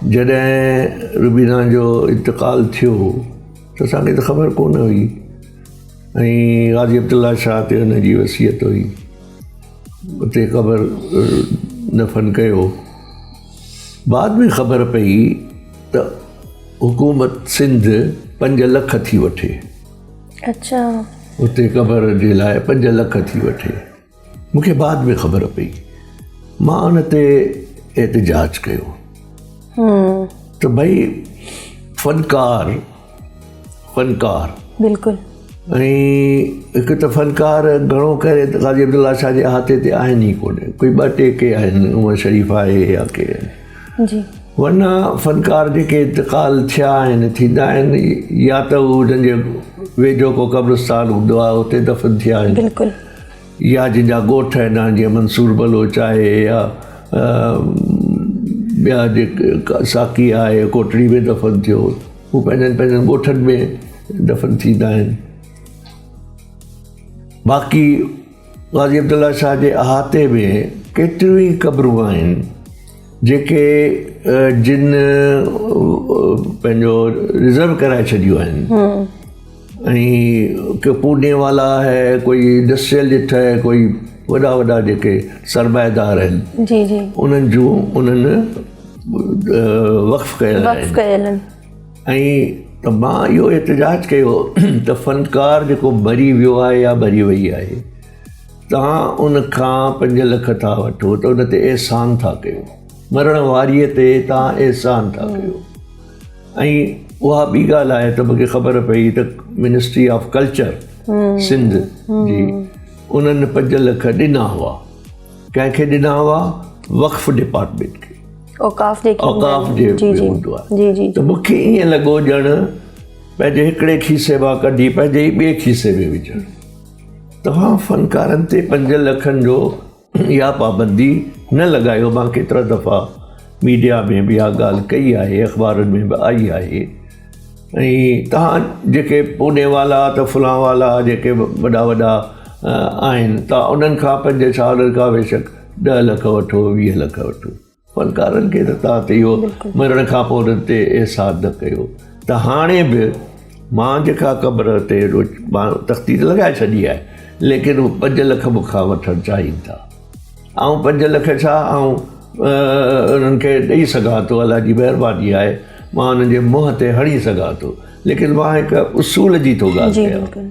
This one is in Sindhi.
جڏهن روبينا جو انتقال ٿيو ته اسان کي ته خبر ڪونه هئي ۽ غازي عبدالله شاهه تي هن جي وصيت هئي، اتي قبر دفن ڪيو. بعد ۾ خبر پئي ته حڪومت سنڌ 5 لک ٿي وٺي. اڇا. اتي قبر جي لاء 5 لک ٿي وٺي. مون کي بعد ۾ خبر پئي. مان ان تي احتجاج ڪيو ته ڀئي فنڪار فنڪار بلڪل ۽ هڪ ته فنڪار گهڻو ڪري غازي عبدالله شاهه جي احاطي تي آهن ئي ڪونه، ڪوئي ٻه ٽي ڪي آهن، عمر شريف آهي يا ڪي آهن. جي. ورنه فنڪار جيڪي انتقال ٿيا آهن، ٿيندا آهن، يا ته هو جن جي ويجهو ڪو قبرستان هوندو آهي اتي دفن ٿيا آهن. بلڪل. يا جن جا ڳوٺ آهن، جيئن منصور بلوچ آهي يا ٻيا جيڪي ساقي آهي ڪوٽڙي ۾ دفن ٿيو، هو پنهنجن پنهنجن ڳوٺن ۾ دفن ٿيندا آهن. باقي غازي عبدالله شاهه جي احاطي ۾ ڪيتريون ئي قبرون آهن جيڪي جن پنهنجو رزرو ڪرائي ڇڏيون آهن ۽ ڪي پوني والا آهي، ڪوئي انڊسٽريلسٽ آهي، ڪوئي وڏا وڏا جيڪي سرمائيدار آهن. جي جي. انهن جون انهن وقف ڪيل آهن. وقف ڪيل آهن. ۽ ته مان اهو احتجاج ڪيو ته فنڪار جيڪو مري ويو آهي يا مري وئي آهي، توهان ان کان 5 لک ٿا وٺو ته ان تي احسان ٿا ڪيو، مرڻ واري تي توهان احسان ٿا ڪيو. ۽ اها ٻي ڳالهه آهي ته مونکي خبر پئي ته منسٽري آف ڪلچر سنڌ جي انهن 5 لک ڏنا هئا. ڪنهن کي ڏنا هئا؟ وقف ڊپارٽمينٽ کي. اوقاف جيڪي اوقاف جي هوندو آهي. جي جي. ته مونکي ائين لڳو ڄڻ پنهنجي هڪڙي کيسي مان ڪڍي پنهنجي ئي ٻئي کيسي ۾ وجهڻ. توهان فنڪارن تي 5 لکن جو اها پابندي نه لڳايو. مان ڪيترا دفعا ميڊيا ۾ به اها ڳالهه ڪئي آهي، اخبارن ۾ به آئي آهي. ۽ توهان جيڪي پوني والا ته فلان والا جيڪي وڏا وڏا آهن، توهان انهن کان 5 ڇا انهن کان بيشڪ 10 لک وٺو، 20 لک وٺو، فنڪارن کي ته توهان تي اهو مرڻ کان پوء انهن تي احسان نه ڪيو. ته هاڻي به مان جيڪا قبر تي مان تختي ته لڳائي ڇڏي آهي، ليڪن هو 5 لک مون کان وٺڻ چاهين ٿا. آئون 5 لک ڇا آئون انهن کي ڏئي سگهان ٿو، الله جي مهرباني آهي، مان انهن جي منهن تي هڻي سگهان ٿو، ليڪن مان هڪ اصول جي ٿو ڳالهه ڪيان.